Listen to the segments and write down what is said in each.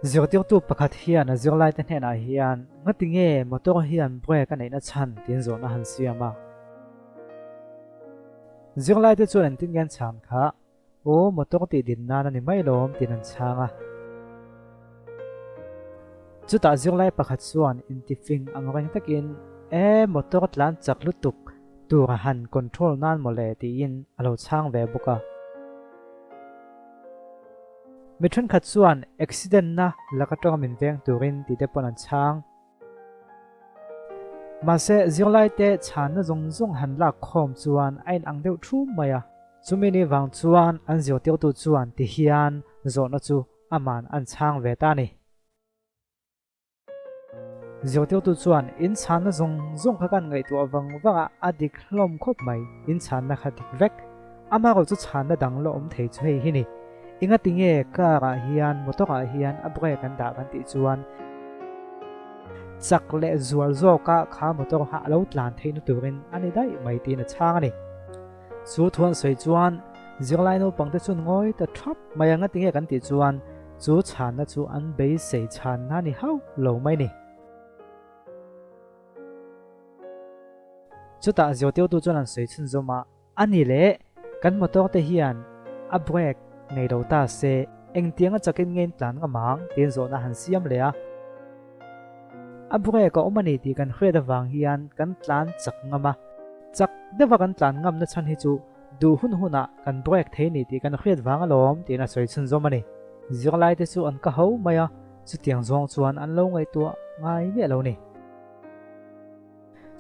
Zirtirtu pakhat hian a zirlaite hnenah hian, Ngati nge motor hian brake a neihna chhan? tiin zawhna han siam a. Zirlaite chuan engtin nge an chhan kha? Aw, motor tih din nan a ni mai lawm, tiin an chhang a. Chutah zirlai pakhat chuan intifing ang reng takin, E, motor tlan chak lutuk tur a han control nan mawle, tiin a lo chhang ve bawk a. Mi thenkhat chuan accident na lak atanga min veng turin tih te pawn an chhang. Mahse, zirlaite chhanna zawng zawng han lak khawm chuan a inang deuh thum mai a. Chumi ni vang chuan an zirtirtu chuan ti hian zawhna chu aman an chhang ve ta a ni. Zirtirtu chuan in chhanna zawng zawng kha kan ngaihtuah vang vang a, a dik hlawm khawp mai, in chhanna kha dik vek. Amaherawh chu chhanna dang la awm thei chu hei hi ni. Engati nge car ah hian motor ah hian a brake an dah kan tih chuan chak leh zual zawka kha motor kha a lo tlan theihna turin a ni daih mai tiin a chhang a ni. Chu thuan sawi chuan zirlai naupangte chuan ngawi ta thap mai a, ngati nge kan tih chuan chu chhanna chu an beisei chhanna a ni hauh lo mai ni. Chutah zirtirtu chuan an sawi chhunzawm a, a ni leh kan motor te hian a brake nei lo ta se engtianga chakin nge in tlan ngam ang tiin zawhna han siam leh a. A brake a awm a ni tih kan hriat avang hian kan tlan chak ngam a. Chak deuha kan tlan ngamna chhan hi chu duh hun hunah kan break thei ni tih kan hriat vang alawm tiin a sawi chhunzawm a ni. Zirlaite chu an ka ho mai a, chutiang zawng chuan an lo ngaihtuah ngai miah lo ni.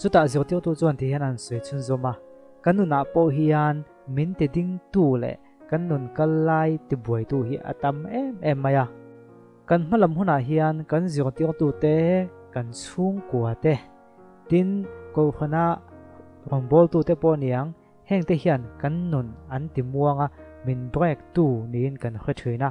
Chutah zirtirtu chuan ti hian an sawi chhunzawm a, Kan nunah pawh hian min ti dingtu leh kan nun kal lai tibuaitu hi a tam em em mai a. Kan hmalam hunah hian kan zirtirtute, kan chhungkua te, Tin, Kohhana rawngbawltute pawh niang, hengte hian kan nun an ti muang a, min break tu niin kan hre thin a.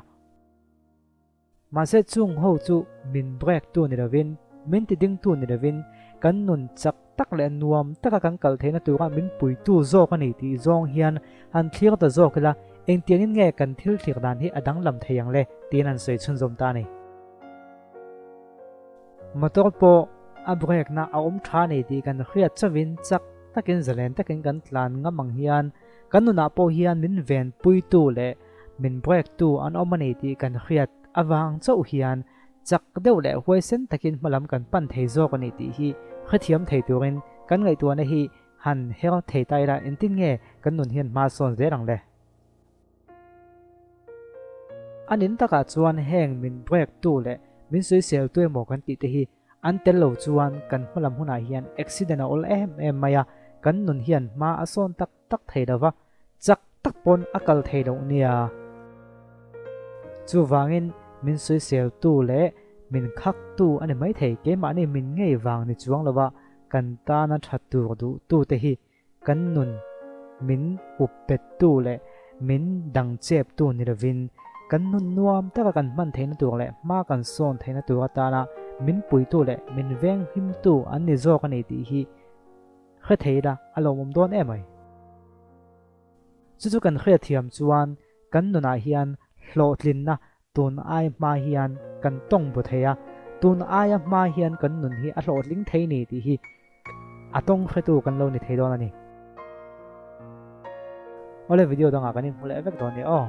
Mahse chung ho chu min break tu ni lovin, min ti ding tu ni lovin, kan nun chak tak leh nuam taka kan kal theihna tura min puitu zawk a ni tih zawng hian han thlir ta zawk ila, engtiangin nge kan thil thlir dan hi a danglam thei ang le tiin an sawi chhunzawm ta a ni. Motor pawh a brake na a awm tha nei tih kan hriat chauhin chak takin zalen takin kan tlan ngam ang hian kan nunah pawh hian min venpuitu leh min brake tu an awm a ni tih kan hriat avang chauh hian chak deuh leh huaisen takin hmalam kan pan thei zawk a ni tih hi hrethiam thei turin kan ngaihtuahna hi han her thei ta ila engtin nge kan nun hian hma sawn zel ang le? A nin takah chuan heng min break tu leh min sawisel tu emaw kan tih te hi an tel lo chuan kan hmalam hunah hian accident a awl em em mai a, kan nun hian hma a sawn tak tak thei lo va, chak tak pawn a kal thei loh nia. Chuvangin min sawisel tu leh min khak tu a ni maithei keimahni min ngei vang ni chuang lova kan tana tha tur duh tu te hi Kan nun min up pettu leh min dang cheptu ni lovin, kan nun nuam taka kan hman theihna tur leh hma kan sawn theihna tur atana min puitu leh min venghimtu an ni zawk a ni tih hi hre thei ila a lawmawm dawn em ai. Chu chu kan hriatthiam chuan kan nunah hian hlawhtlinna tun ai hma hian kan tawng bu thei a, tun aia hma hian kan nun hi a hlawhtling thei ni tih hi a tawng hretu kan lo ni thei dawn a ni. Awle video dangah kan inhmu leh vek dawn nia aw.